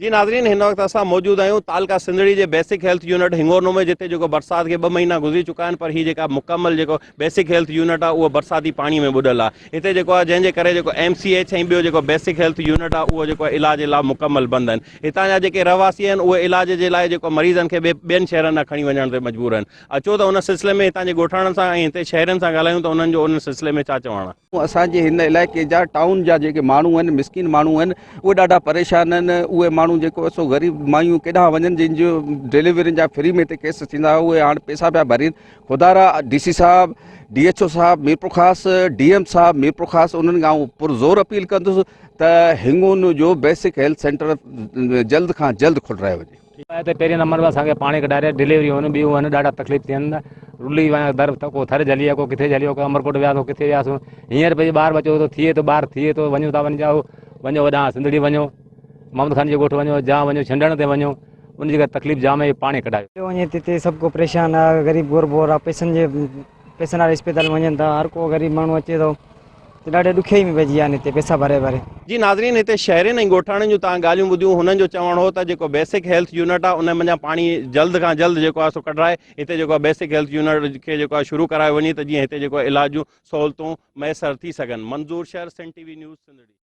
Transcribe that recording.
جي ناظرين هن وقت اسان موجود آهيون تعلقه سنڌڙي جي بيسڪ هيلٿ يونٽ هنگورنو ۾ جتي جيڪو برسات کي ٻه مهينا گذري چڪا آهن پر هي جيڪا مڪمل جيڪو بيسڪ هيلٿ يونٽ آهي اهو برساتي پاڻي ۾ ٻڏل آهي هتي جيڪو آهي جنهن جي ڪري جيڪو ايم سي ايڇ ۽ ٻيو جيڪو بيسڪ هيلٿ يونٽ آهي اهو جيڪو علاج لاء مڪمل بند آهن هتان جا جيڪي رهواسي آهن اهي علاج جي لاء جيڪو مريضن کي ٻين شهرن ڏانهن کڻي وڃڻ تي مجبور آهن اچو ته ان سلسلي ۾ هتان جي ڳوٺاڻن سان ۽ هتي شهرين سان ڳالهايون ته انهن جو ان سلسلي ۾ ڇا چوڻ آهي. اسان جي هن علائقي جا ٽائون جا جيڪي ماڻهو آهن مسڪين ماڻهو آهن اهي ڏاڍا پريشان آهن اهي ماڻهو جيڪو سو غريب مايون ڪيڏانهن وڃن جن جو ڊليورين جا فري ۾ هتي ڪيس ٿيندا اهي هاڻ پئسا پيا ڀرين خدارا ڊي سي صاحب ڊي ايڇ او صاحب ميرپورخاص ڊي ايم صاحب ميرپورخاص انهن کان آئون پرزور اپيل ڪندس ته هنگون جو بيسڪ هيلٿ سينٽر جلد کان جلد کولرايو وڃي. آهي ته پهرين نمبر ۾ اسان کي پاڻي ڪڍائي ڊليوري هن ٻيون هن ڏاڍا تڪليف ٿين رلي ويا در ڪو ٿر جهلي ويا ڪو ڪٿي جهلي ويو ڪو امرڪوٽ وياسون ڪٿي وياسون هينئر ڀئي ٻار ٻچو ٿو ٿئي ٿو ٻار ٿئي ٿو وڃون ٿا وڃو وڃو هوڏانهن سنڌڙي وڃو محمد خان جي ڳوٺ وڃو جا وڃو ڇنڊڻ تي وڃو ان جي ڪري تڪليف جام آهي پاڻي ڪڍايو. وڃي تتي سڀ ڪو پريشان آ غريب غربو وارا پئسن جي پئسن واري اسپتال ۾ وڃن ٿا هر ڪو غريب ماڻهو اچي ٿو ته ڏاڍي ڏکيائي ۾ پئجي ويا آهن هتي پئسا ڀري ڀري. جي ناظرين هتي شهرين ۽ ڳوٺاڻن جون توهان ڳالهيون ٻڌيون هنن جو چوڻ هو ته جيڪو بيسڪ هيلٿ يونٽ آهي ان منجهان پاڻي جلد کان جلد جيڪو آهي سو ڪڍرائي هتي جيڪو آهي بيسڪ هيلٿ يونٽ کي جيڪو آهي شروع ڪرايو وڃي ته جيئن هتي جيڪو آهي علاج جون سهولتون ميسر ٿي سگهن. Manzoor Shar, Sindh T V news, Sindhri.